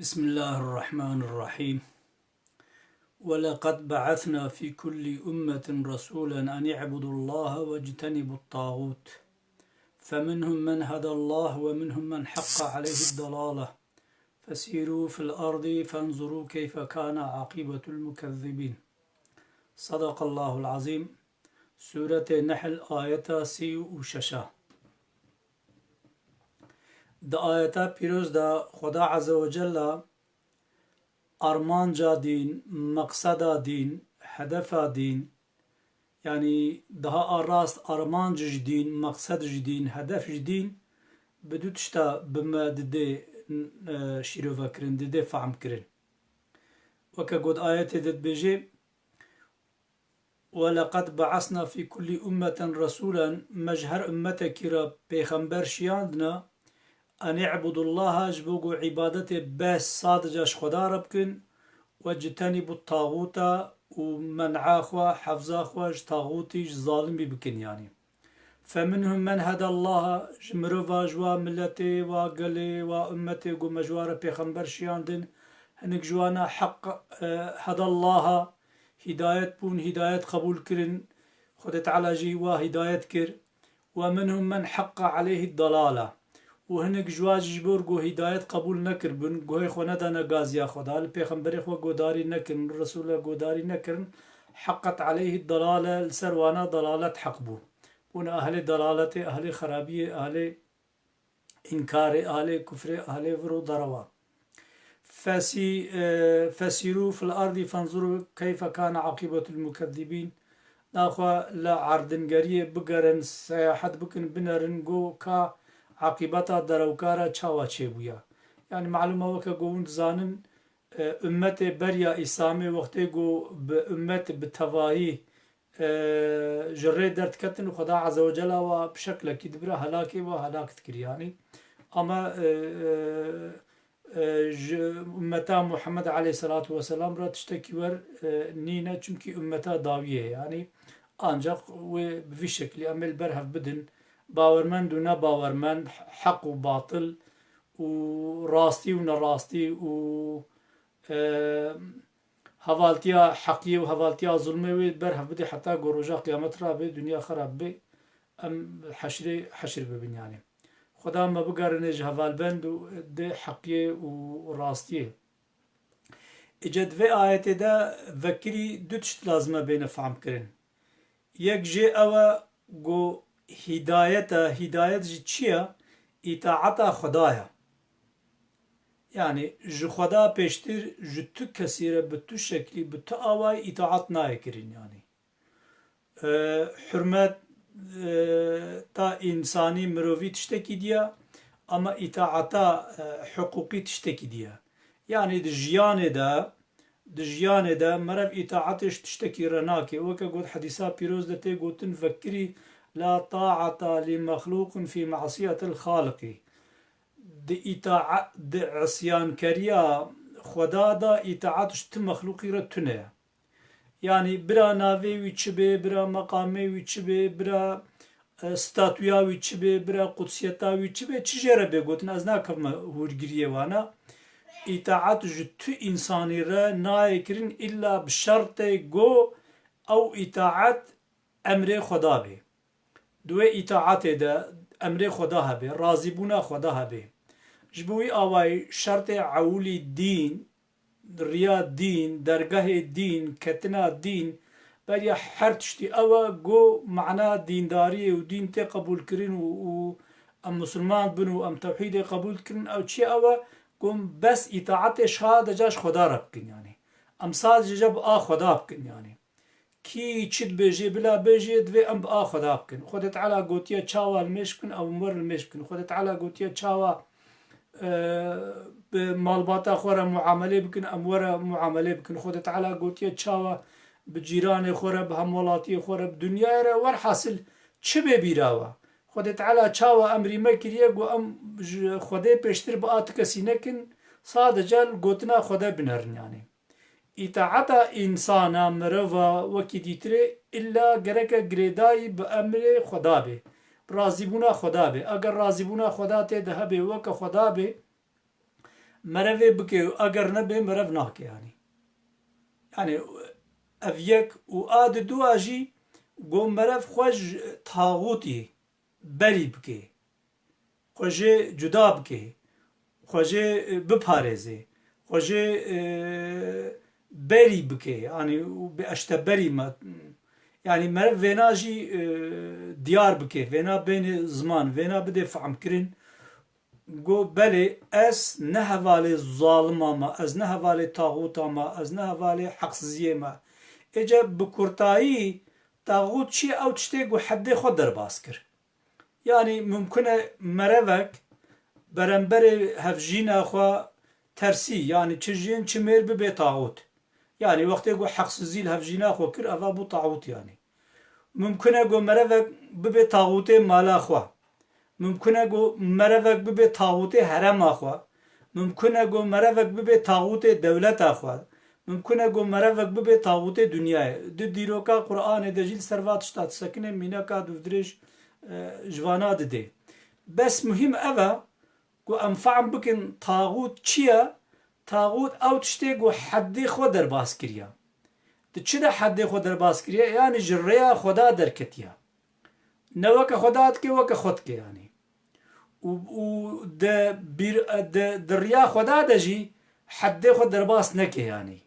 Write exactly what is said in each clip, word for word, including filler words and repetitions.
بسم الله الرحمن الرحيم. ولقد بعثنا في كل أمة رسولا أن اعبدوا الله واجتنبوا الطاغوت. فمنهم من هدى الله ومنهم من حق عليه الضلالة. فسيروا في الأرض فانظروا كيف كان عاقبة المكذبين. صدق الله العظيم. Sûretê Nehl, ayeta sî û şeş. Di ayeta pîroz de Xweda Azze ve Cella armanca dîn, meqseda dîn, hedefa dîn, yanî daha a rast armanc ji dîn, meqsed ji dîn, hedef ji dîn bi du tişta bi me didê, e, şîrove kirin, didê fehm kirin. Weke got ayetê de dibêje, ولقد بعثنا في كل أمة رسولا، me ji her ummetekî re pêxember şiyandine, أن اعبدوا الله، ji bo ku îbadetê bes sadece ji Xweda re bikin, واجتنبوا الطاغوت، û men'a xwe, hefza xwe ji taxûtî, ji zalimî bikin, yanî. فمنهم من هدى الله، ji mirova, ji wa miletê, wa gelê, wa ummetê ku me ji wa re pêxember şiyandin, hinek ji wana heq, e, هدى الله, hidayet bûn, hidayet qebûl kirin, Xwedê Teala jî wa hidayet kir. ومنهم من حق عليه الضلالة. Û hinek ji wa jî ji bo ku hidayet qebûl nekiribûn, guhê xwe nedane gaziya Xweda, li pêxemberê xwe godarî nekirin, li Resûla godarî nekirin, حقت عليه الضلالة، li ser wana dalalet heq bû. Bûne ahlê dalaletê, ahlê xerabiyê, ahlê înkarê, ahlê kufrê, ahlê vir û derewa. Fesî-, e, فسيروا في الأرض فانظروا كيف كان عاقبة المكذبين. Naxwe li erdingeriyê bigerin, seyahet bikin, binerin, go ka aqîbeta derewkara çawa çêbûye. Yanî, malûm e, weke ku hûn dizanin, e, ummetê beriya Îslamê wextê ku bi ummet bi tevahî, e, ji rê derdiketin, Xweda Azze ve Cella wa bi şeklekî dibira helakê, wa helak dikir, yanî. Ama, e, e, e, ji ummeta Muhammed aleyhisselatu vesselam re tiştekî wer, e, nîne, çimkî ummeta dawiyê ye, yanî. Ancak wê bi vî şeklî em ê li ber hev bidin, bawermend û nebawermend, heq û batil û rastî û nerastî û, e, hevaltiya heqiyê û hevaltiya zulmê wê ber hev bidê heta ku roja qiyamet rabe, dinya xerab be, em heşrê, heşr bibin, yanî. Xweda me bigerine ji hevalbend û dê heqiyê û rastiyê. Îca di vê ayetê de vekirî du tişt lazim e bêne fehm kirin. Yek jê ew e ku hîdayet e, hîdayet jî çi ye? Îtaeta Xweda ye. Yanî ji Xweda pêştir ji tu kesî re bi tu şeklî, bi tu awayî îtaet nayê kirin, yanî. E, hurmet, e, ta însanî, mirovî tiştekî diye, ama îtaeta, e, hiqûqî tiştekî diye. Yanî di jiyanê de, di jiyanê de merev îtaetê ji tiştekî re nake. Weke got hedîsa pîroz de tê gotin, vekirî, لا طاعة لمخلوق في معصية الخالق. Di îtaet, di isyankeriya Xweda de îtaet ji ti mexlûqî re tune ye. Yanî bira navê wî çi be, bira meqamê wî çi be, bira, e, statuya wî çi be, bira qudsiyeta wî çi be, çi jê re bê gotin, ez nakevime hûrgiriyê wana. Îtaet ji tu însanî re nayê kirin îlla bi şertê ku ew îtaet emrê Xweda be. Di wê îtaetê de emrê Xweda hebe, razîbûna Xweda hebe. Ji bo wî awayî şertê ewilî dîn, riya dîn, dergehê dîn, ketina dîn, beriya her tiştî ew e ku mana dîndariyê û dîn tê qebûlkirin û, û em misilman bin û em tewhîdê qebûl dikin, ew çi ew e ku em bes îtaetê sadece ji Xweda re bikin, yanî. Em sadece bi a Xweda bikin, yanî. Kî çi dibêjê, bila bêjê, divê em bi a Xweda bikin. Xwedê Teala gotiye çawa limêj bikin, ew em were limêj bikin. Xwedê Teala gotiye çawa, e, bi malbata xwe re muamelê bikin, em were muamelê bikin. Xwedê Teala gotiye çawa bi cîranê xwe re, bi hemwelatiyê xwe re, bi dinyayê re, werhasil çi bê bîra we. Xwedê Teala çawa emrî me kiriye ku em ji Xwedê pêştir bi a ti kesî nekin, sadece li gotina Xwedê binerin, yanî. Îtaeta însana, mirova wekî dîtirê, îlla gereke girêdayî bi emrê Xweda bê, bi razîbûna Xweda bê. Eger razîbûna Xweda tê de hebe, weke Xweda bê, merevê bike û eger nebe merev nake yanî. Yanî ev yek û a di dua jî go merev xwe ji taxûtî berî bike. Xwe jê cuda bike. Xwe jê, e, biparêze. Xwe jê, e, berî bike. Yanî û bi eşte berî me. Yanî meriv vêna jî, e, diyar bike. Vêna bêne ziman. Vêna bide fehmkirin. Go belê ez ne hevalê zalima me, ez ne hevalê taxûta me, ez ne hevalê heqsiziyê me. Êce bi kurtayî taxût çi ye? Ew tiştê ku heddê xwe derbas kir. Yanî mimkun e merevek beremberê hevjîna xwe tersî, yanî çi jin çi mêr bibe taxût. Yanî wextê ku heqsizî li hevjîna xwe kir, eva bû taxût yanî. Mimkun e ku merevek bibe taxûtê mala xwe. Mimkun e ku merevek bibe taxûtê herema xwe. Mimkun e ku merevek bibe taxûtê dewleta xwe. Mimkun e ku merevek bibe taxûtê dinyayê. Di dîroka Qur'anê de jî li ser va tişta disekine, mîneka dûvdirêj, e, ji vana dide. Bes muhîm ev e ku em fehm bikin taxût çi ye? Taxût ew tiştê ku heddê xwe derbas kiriye. Di çi de heddê xwe derbas kiriye? Yanî ji rêya Xweda derketiye. Ne weke Xweda dike, weke xwe dike yanî. Û, û di bîr, di, di riya Xweda de jî heddê xwe derbas neke yanî.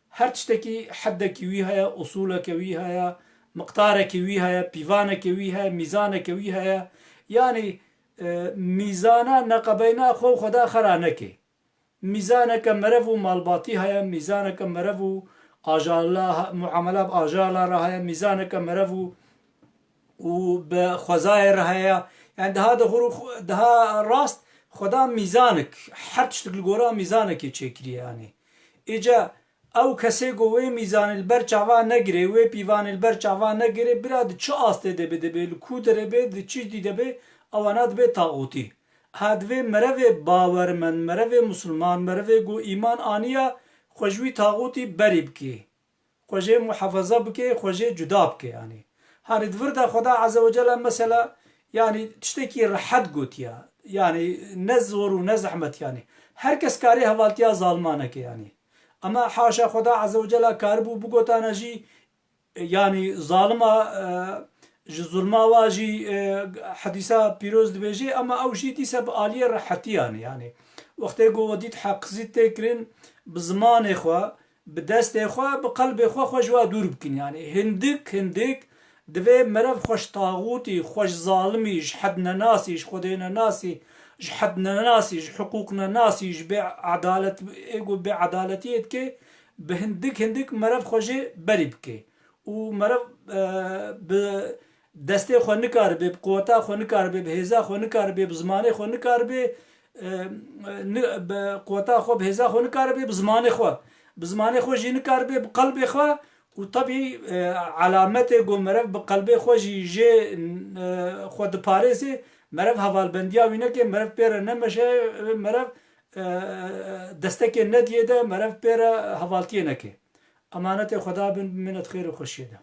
Her tiştekî heddekî wî heye, usûleke wî heye, miqdarekî wî heye, pîvaneke wî heye, mîzaneke wî heye. Yanî, e, mîzana neqebeyna xwe û Xweda xera neke. Mîzaneke merev û malbatî heye, mîzaneke merev û ajala, muamela bi ajala re heye, mîzaneke merev û, û bi xwezayê re heye. Yani daha de huru, daha rast Xweda mîzanik, her tiştik li gora mîzanekê çêkiriye yani. Îca ew kesê ku wê mîzanê li ber çava negirê, wê pîvanê li ber çava negirê, bira di çi astê de be, de be, li ku derê be, di çi dî de be, ewana dibe taxûtî. Ha divê merevê bawermend, merevê musulman, merevê ku îman aniya, xwe ji wî taxûtî berî bikê. Xwe jê muhafaza bikê, xwe jê cuda bikê yani. Hani di vir de Xweda Azze ve Celle mesela yani tiştekî rehet gotiya. Yani ne zor û ne zehmet yani. Her kes karê hevaltiya zalima neke yani. Ama haşa Xweda Azze ve Celle karibû bigotana jî, e, yani zalima, e, ji zulma wa jî, e, hedîsa pîroz dibêjê, ama ew jî dîse bi aliyê rehetî yani, yani. Wextê ku we dît heqizî tê kirin, bi zimanê xwe, bi destê xwe, bi qelbê xwe, xwe ji wa dûr bikin yani. Hindik, hindik divê merev xwe ji taxûtî, xwe ji zalimî, ji hednenasî, ji xwedênenasî, ji hednenasî, ji hiqûqnenasî, ji bê edalet, ê ku bê edaletiyê dike, bi hindik, hindik merev xwe jê berî bike. Û meriv, e, bi destê xwe nikaribe, bi quweta xwe nikaribe, bi hêza xwe nikaribe, bi zimanê xwe nikaribe, e, ni-, bi quweta xwe, bi hêza xwe nikaribe, bi zimanê xwe. Bi zimanê xwe jî nikaribe, bi qelbê xwe. Û tebî, e, elametê ku meriv bi qelbê xwe jî jê, e, xwe diparêzê, meriv hevalbendiya wî neke, meriv pê re nemeşe, meriv, e, destekê nediyê de, meriv pê re hevaltiyê neke. Emanetê Xweda bin, bimîne di xêr û xweşiyê de.